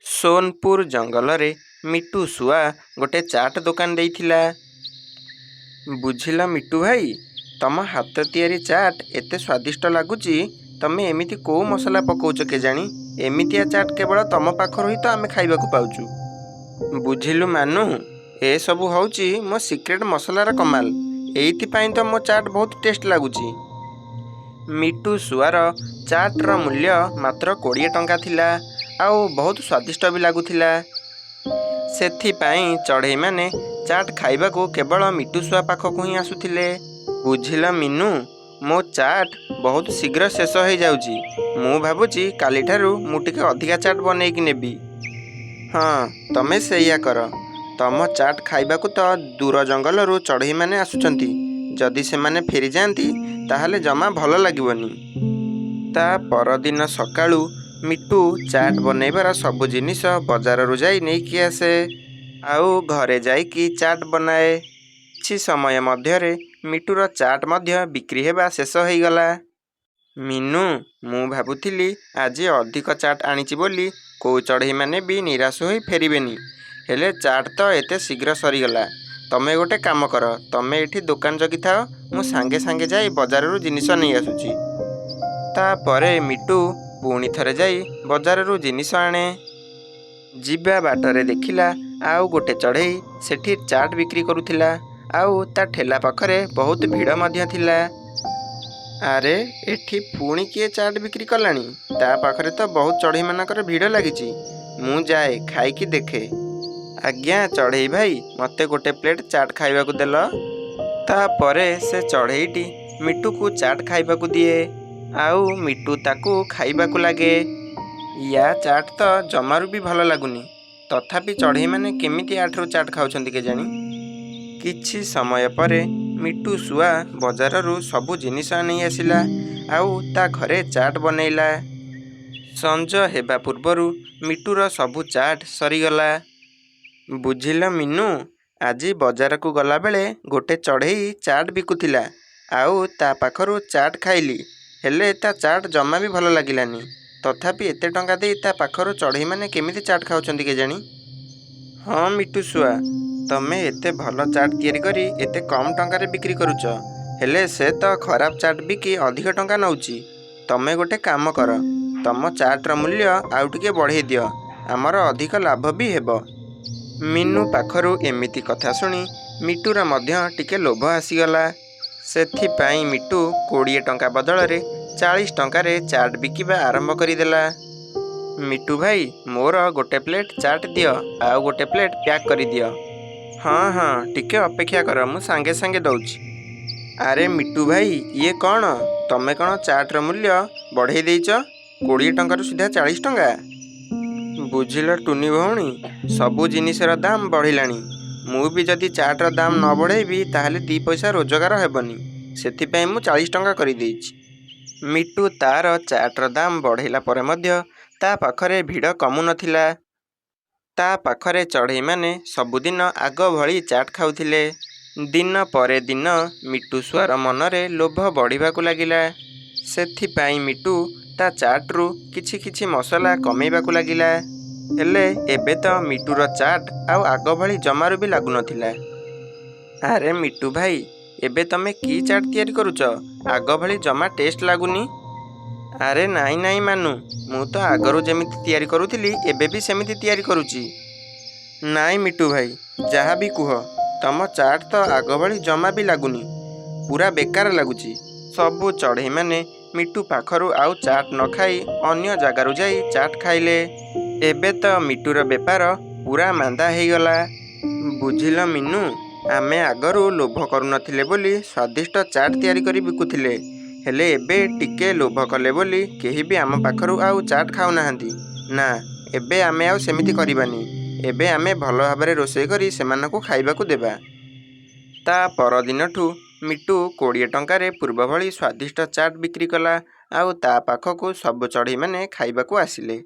ସୋନପୁର ଜଙ୍ଗଲରେ ମିଟୁ ଶୁଆ ଗୋଟେ ଚାଟ ଦୋକାନ ଦେଇଥିଲା। ବୁଝିଲ ମିଟୁ ଭାଇ, ତମ ହାତ ତିଆରି ଚାଟ୍ ଏତେ ସ୍ୱାଦିଷ୍ଟ ଲାଗୁଛି, ତମେ ଏମିତି କୋଉ ମସଲା ପକଉଛ କେଜାଣି? ଏମିତିଆ ଚାଟ୍ କେବଳ ତମ ପାଖରୁ ହିଁ ତ ଆମେ ଖାଇବାକୁ ପାଉଛୁ। ବୁଝିଲୁ ମାନୁ, ଏସବୁ ହେଉଛି ମୋ ସିକ୍ରେଟ୍ ମସଲାର କମାଲ। ଏଇଥିପାଇଁ ତ ମୋ ଚାଟ୍ ବହୁତ ଟେଷ୍ଟ ଲାଗୁଛି। ମିଟୁ ଶୁଆର ଚାଟ୍ର ମୂଲ୍ୟ ମାତ୍ର 20 ଟଙ୍କା ଥିଲା ଆଉ ବହୁତ ସ୍ୱାଦିଷ୍ଟ ବି ଲାଗୁଥିଲା। ସେଥିପାଇଁ ଚଢ଼େଇମାନେ ଚାଟ୍ ଖାଇବାକୁ କେବଳ ମିଟୁ ଶୁଆ ପାଖକୁ ହିଁ ଆସୁଥିଲେ। ବୁଝିଲ ମିନୁ, ମୋ ଚାଟ୍ ବହୁତ ଶୀଘ୍ର ଶେଷ ହେଇଯାଉଛି। ମୁଁ ଭାବୁଛି କାଲିଠାରୁ ମୁଁ ଟିକେ ଅଧିକା ଚାଟ୍ ବନେଇକି ନେବି। ହଁ, ତମେ ସେଇଆ କର। ତମ ଚାଟ୍ ଖାଇବାକୁ ତ ଦୂର ଜଙ୍ଗଲରୁ ଚଢ଼େଇମାନେ ଆସୁଛନ୍ତି। ଯଦି ସେମାନେ ଫେରିଯାଆନ୍ତି, ତାହେଲେ ଜମା ଭଲ ଲାଗିବନି। ତା ପରଦିନ ସକାଳୁ ମିଟୁ ଚାଟ୍ ବନେଇବାର ସବୁ ଜିନିଷ ବଜାରରୁ ଯାଇ ନେଇକି ଆସେ ଆଉ ଘରେ ଯାଇକି ଚାଟ୍ ବନାଏ। କିଛି ସମୟ ମଧ୍ୟରେ ମିଟୁର ଚାଟ୍ ମଧ୍ୟ ବିକ୍ରି ହେବା ଶେଷ ହେଇଗଲା। ମିନୁ, ମୁଁ ଭାବୁଥିଲି ଆଜି ଅଧିକ ଚାଟ୍ ଆଣିଛି ବୋଲି କୋଉ ଚଢ଼େଇମାନେ ବି ନିରାଶ ହୋଇ ଫେରିବେନି। ହେଲେ ଚାଟ୍ ତ ଏତେ ଶୀଘ୍ର ସରିଗଲା। ତମେ ଗୋଟେ କାମ କର, ତମେ ଏଠି ଦୋକାନ ଜଗିଥାଅ, ମୁଁ ସାଙ୍ଗେ ସାଙ୍ଗେ ଯାଇ ବଜାରରୁ ଜିନିଷ ନେଇ ଆସୁଛି। ତାପରେ ମିଟୁ ପୁଣି ଥରେ ଯାଇ ବଜାରରୁ ଜିନିଷ ଆଣେ। ଯିବା ବାଟରେ ଦେଖିଲା ଆଉ ଗୋଟେ ଚଢ଼େଇ ସେଠି ଚାଟ୍ ବିକ୍ରି କରୁଥିଲା ଆଉ ତା ଠେଲା ପାଖରେ ବହୁତ ଭିଡ଼ ମଧ୍ୟ ଥିଲା। ଆରେ, ଏଠି ପୁଣି କିଏ ଚାଟ୍ ବିକ୍ରି କଲାଣି? ତା ପାଖରେ ତ ବହୁତ ଚଢ଼େଇମାନଙ୍କର ଭିଡ଼ ଲାଗିଛି। ମୁଁ ଯାଏ ଖାଇକି ଦେଖେ। ଆଜ୍ଞା ଚଢ଼େଇ ଭାଇ, ମୋତେ ଗୋଟେ ପ୍ଲେଟ୍ ଚାଟ୍ ଖାଇବାକୁ ଦେଲ। ତାପରେ ସେ ଚଢ଼େଇଟି ମିଟୁକୁ ଚାଟ୍ ଖାଇବାକୁ ଦିଏ ଆଉ ମିଟୁ ତାକୁ ଖାଇବାକୁ ଲାଗେ। ୟା ଚାଟ୍ ତ ଜମାରୁ ବି ଭଲ ଲାଗୁନି। ତଥାପି ଚଢ଼େଇମାନେ କେମିତି ୟାଠାରୁ ଚାଟ୍ ଖାଉଛନ୍ତି କେଜାଣି? କିଛି ସମୟ ପରେ ମିଟୁ ଶୁଆ ବଜାରରୁ ସବୁ ଜିନିଷ ନେଇ ଆସିଲା ଆଉ ତା ଘରେ ଚାଟ୍ ବନେଇଲା। ସଞ୍ଜ ହେବା ପୂର୍ବରୁ ମିଟୁର ସବୁ ଚାଟ୍ ସରିଗଲା। ବୁଝିଲ ମିନୁ, ଆଜି ବଜାରକୁ ଗଲାବେଳେ ଗୋଟେ ଚଢ଼େଇ ଚାଟ୍ ବିକୁଥିଲା ଆଉ ତା ପାଖରୁ ଚାଟ୍ ଖାଇଲି। ହେଲେ ତା ଚାଟ୍ ଜମା ବି ଭଲ ଲାଗିଲାନି। ତଥାପି ଏତେ ଟଙ୍କା ଦେଇ ତା ପାଖରୁ ଚଢ଼େଇମାନେ କେମିତି ଚାଟ୍ ଖାଉଛନ୍ତି କେଜାଣି? ହଁ ମିଟୁ ଶୁଆ, ତମେ ଏତେ ଭଲ ଚାଟ୍ ତିଆରି କରି ଏତେ କମ୍ ଟଙ୍କାରେ ବିକ୍ରି କରୁଛ। ହେଲେ ସେ ତ ଖରାପ ଚାଟ୍ ବିକି ଅଧିକ ଟଙ୍କା ନଉଛି। ତମେ ଗୋଟେ କାମ କର, ତମ ଚାଟ୍ର ମୂଲ୍ୟ ଆଉ ଟିକେ ବଢ଼େଇ ଦିଅ, ଆମର ଅଧିକ ଲାଭ ବି ହେବ। ମିନୁ ପାଖରୁ ଏମିତି କଥା ଶୁଣି ମିଟୁର ମଧ୍ୟ ଟିକେ ଲୋଭ ଆସିଗଲା। ସେଥିପାଇଁ ମିଟୁ 20 ଟଙ୍କା ବଦଳରେ 40 ଟଙ୍କାରେ ଚାଟ୍ ବିକିବା ଆରମ୍ଭ କରିଦେଲା। ମିଟୁ ଭାଇ, ମୋର ଗୋଟେ ପ୍ଲେଟ୍ ଚାଟ୍ ଦିଅ ଆଉ ଗୋଟେ ପ୍ଲେଟ୍ ପ୍ୟାକ୍ କରିଦିଅ। ହଁ ହଁ, ଟିକେ ଅପେକ୍ଷା କର, ମୁଁ ସାଙ୍ଗେ ସାଙ୍ଗେ ଦଉଛି। ଆରେ ମିଟୁ ଭାଇ, ଇଏ କ'ଣ? ତମେ କ'ଣ ଚାଟ୍ର ମୂଲ୍ୟ ବଢ଼େଇ ଦେଇଛ? 20 ଟଙ୍କାରୁ ସିଧା 40 ଟଙ୍କା? ବୁଝିଲ ଟୁନି ଭଉଣୀ, ସବୁ ଜିନିଷର ଦାମ ବଢ଼ିଲାଣି। ମୁଁ ବି ଯଦି ଚାଟ୍ର ଦାମ ନ ବଢ଼େଇବି, ତାହେଲେ ଦି ପଇସା ରୋଜଗାର ହେବନି। ସେଥିପାଇଁ ମୁଁ 40 ଟଙ୍କା କରିଦେଇଛି। ମିଟୁ ତାର ଚାଟ୍ର ଦାମ ବଢ଼େଇଲା ପରେ ମଧ୍ୟ ତା ପାଖରେ ଭିଡ଼ କମୁନଥିଲା। ତା ପାଖରେ ଚଢ଼େଇମାନେ ସବୁଦିନ ଆଗ ଭଳି ଚାଟ୍ ଖାଉଥିଲେ। ଦିନ ପରେ ଦିନ ମିଟୁ ଶୁଆର ମନରେ ଲୋଭ ବଢ଼ିବାକୁ ଲାଗିଲା। ସେଥିପାଇଁ ମିଟୁ ତା ଚାଟ୍ରୁ କିଛି କିଛି ମସଲା କମେଇବାକୁ ଲାଗିଲା। ହେଲେ ଏବେ ତ ମିଟୁର ଚାଟ୍ ଆଉ ଆଗ ଭଳି ଜମାରୁ ବି ଲାଗୁନଥିଲା। ଆରେ ମିଟୁ ଭାଇ, ଏବେ ତମେ କି ଚାଟ୍ ତିଆରି କରୁଛ? ଆଗ ଭଳି ଜମା ଟେଷ୍ଟ ଲାଗୁନି। ଆରେ ନାଇଁ ନାଇଁ ମାନୁ, ମୁଁ ତ ଆଗରୁ ଯେମିତି ତିଆରି କରୁଥିଲି, ଏବେ ବି ସେମିତି ତିଆରି କରୁଛି। ନାଇଁ ମିଟୁ ଭାଇ, ଯାହା ବି କୁହ, ତମ ଚାଟ୍ ତ ଆଗ ଭଳି ଜମା ବି ଲାଗୁନି, ପୁରା ବେକାର ଲାଗୁଛି। ସବୁ ଚଢ଼େଇମାନେ ମିଟୁ ପାଖରୁ ଆଉ ଚାଟ୍ ନ ଖାଇ ଅନ୍ୟ ଜାଗାରୁ ଯାଇ ଚାଟ୍ ଖାଇଲେ। ଏବେ ତ ମିଟୁର ବେପାର ପୁରା ମାନ୍ଦା ହେଇଗଲା। ବୁଝିଲ ମିନୁ, ଆମେ ଆଗରୁ ଲୋଭ କରୁନଥିଲେ ବୋଲି ସ୍ୱାଦିଷ୍ଟ ଚାଟ୍ ତିଆରି କରି ବିକୁଥିଲେ। ହେଲେ ଏବେ ଟିକେ ଲୋଭ କଲେ ବୋଲି କେହି ବି ଆମ ପାଖରୁ ଆଉ ଚାଟ୍ ଖାଉନାହାନ୍ତି। ନା, ଏବେ ଆମେ ଆଉ ସେମିତି କରିବାନି। ଏବେ ଆମେ ଭଲ ଭାବରେ ରୋଷେଇ କରି ସେମାନଙ୍କୁ ଖାଇବାକୁ ଦେବା। ତା ପରଦିନଠୁ ମିଟୁ 20 ଟଙ୍କାରେ ପୂର୍ବ ଭଳି ସ୍ୱାଦିଷ୍ଟ ଚାଟ୍ ବିକ୍ରି କଲା ଆଉ ତା ପାଖକୁ ସବୁ ଚଢ଼େଇମାନେ ଖାଇବାକୁ ଆସିଲେ।